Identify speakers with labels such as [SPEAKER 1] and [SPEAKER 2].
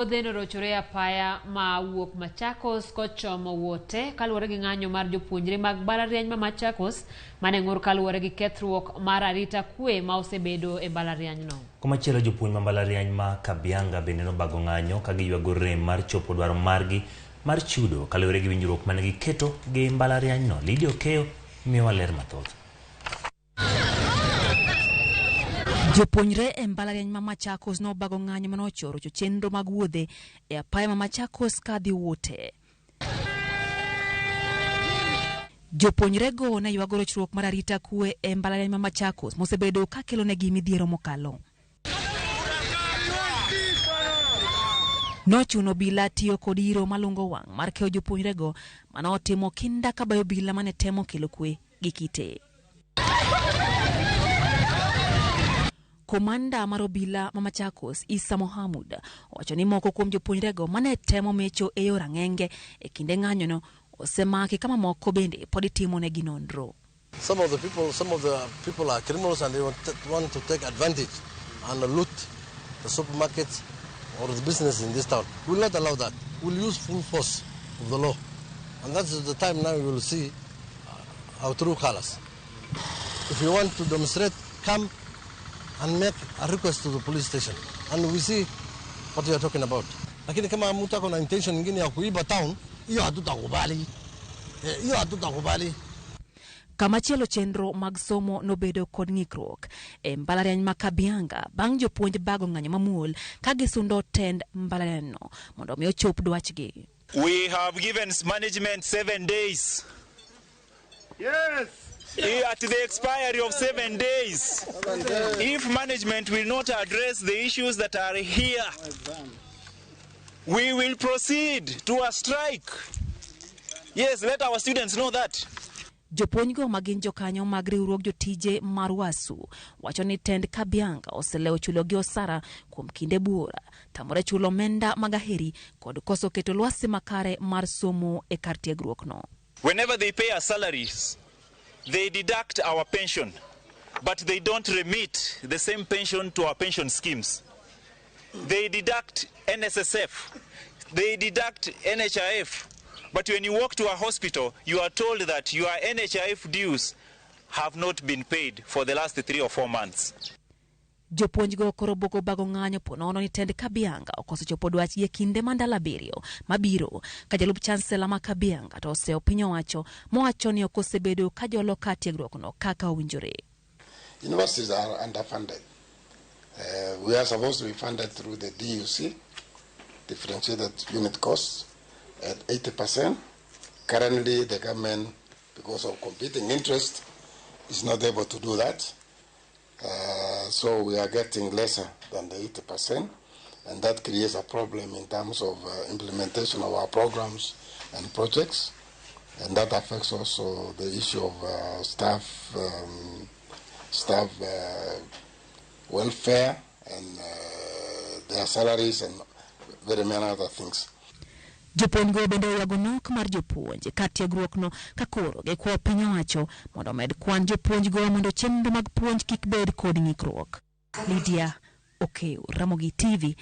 [SPEAKER 1] Wuodhe norochore e apaya ma wuok Machakos kochomo Wote kaluwore gi ng'anyo mar jopuonjre mag mbalariany ma Machakos mane ng'ur kaluwore gi kethruok mar arita kwe ma osebedo e mbalarianyno.
[SPEAKER 2] Komachielo jopuonj ma mbalariany ma Kabianga bende nobago ng'anyo ka giywago rem mar chopo dwaro margi mar chudo kaluwore gi winjruok mane giketo gi mbalarianyno. Lydia Okeyo miyowa ler mathoth.
[SPEAKER 3] Jopuonjre e mbalariany ma Machakos nobago ng'anyo mane ochorocho chenro mag wuodhe e apaya ma Machakos kadhi Wote. Jopuonjrego ne ywago rochruok mar arita kwe e mbalariany ma Machakos mosebedo ka kelonegi midhiero mokalo. Nochuno obila tiyo kod iro malungo wang' mar keyo jopuonjrego mane otimo kinda kabayo obila mane temo kelo kwe gi kite. Komanda mar obila ma Machakos, Issa Mohamud, owacho ni moko kuom jopuonjrego mane temo mecho e yor ang'enge e kinde ng'anyono osemaki ka mamoko bende pod itimonegi nonro.
[SPEAKER 4] Some of the people, some of the people are criminals and they want to take advantage and loot the supermarkets or the business in this town. We will not allow that. We'll use full force of the law. And that's the time now you will see our true colors. If you want to demonstrate, come and make a request to the police station and we see what you are talking about. Lakini kama mtu ako na intention nyingine ya kuiba town, hiyo hatutakubali. Hiyo hatutakubali.
[SPEAKER 3] Kamachielo chenro mag somo nobedo kod ng'ikruok e mbalariany ma Kabianga bang' jopuonj bago ng'anyo mamuol ka gisundo tend mbalarianyno mondo omi ochop dwachgi.
[SPEAKER 5] We have given management 7 days.
[SPEAKER 6] Yes.
[SPEAKER 5] At the expiry of 7 days, if management will not address the issues that are here, we will proceed to a strike. Yes, let our students know that.
[SPEAKER 3] Jopuonjgo ma gin jokanyo mag riwruog jotije mar WASU wacho ni tend Kabianga oselewo chulogi osara kuom kinde buora, tamore chulo omenda mag aheri kod koso keto lwasi makare mar somo e kar tiegruokno.
[SPEAKER 5] Whenever they pay us salaries, they deduct our pension, but they don't remit the same pension to our pension schemes. They deduct NSSF, they deduct NHIF, but when you walk to a hospital, you are told that your NHIF dues have not been paid for the last 3 or 4 months.
[SPEAKER 3] Jopuonjgo koro boko bago ng'anyo po nono ni tend Kabianga okoso chopo dwachgi e kinde ma ndalo 7 mabiro, ka jalup chansela ma Kabianga to oseyo piny owacho mowacho ni ok osebedo ka jolo kar tiegruokno kaka owinjore.
[SPEAKER 6] Universities are underfunded. We are supposed to be funded through the DUC, differentiated unit costs, at 80%. Currently, the government, because of competing interest, is not able to do that. So we are getting lesser than the 80%, and that creates a problem in terms of implementation of our programs and projects, and that affects also the issue of staff welfare and their salaries and very many other things.
[SPEAKER 3] Jopuonjgo bende oywago nok mar jopuonj kar tiegruokno ka koro gikwayo piny owacho mondo omed kwan jopuonjgo mondo chenro mag puonj kik bed kod ng'ikruok. Lydia Okeyo, Ramogi TV.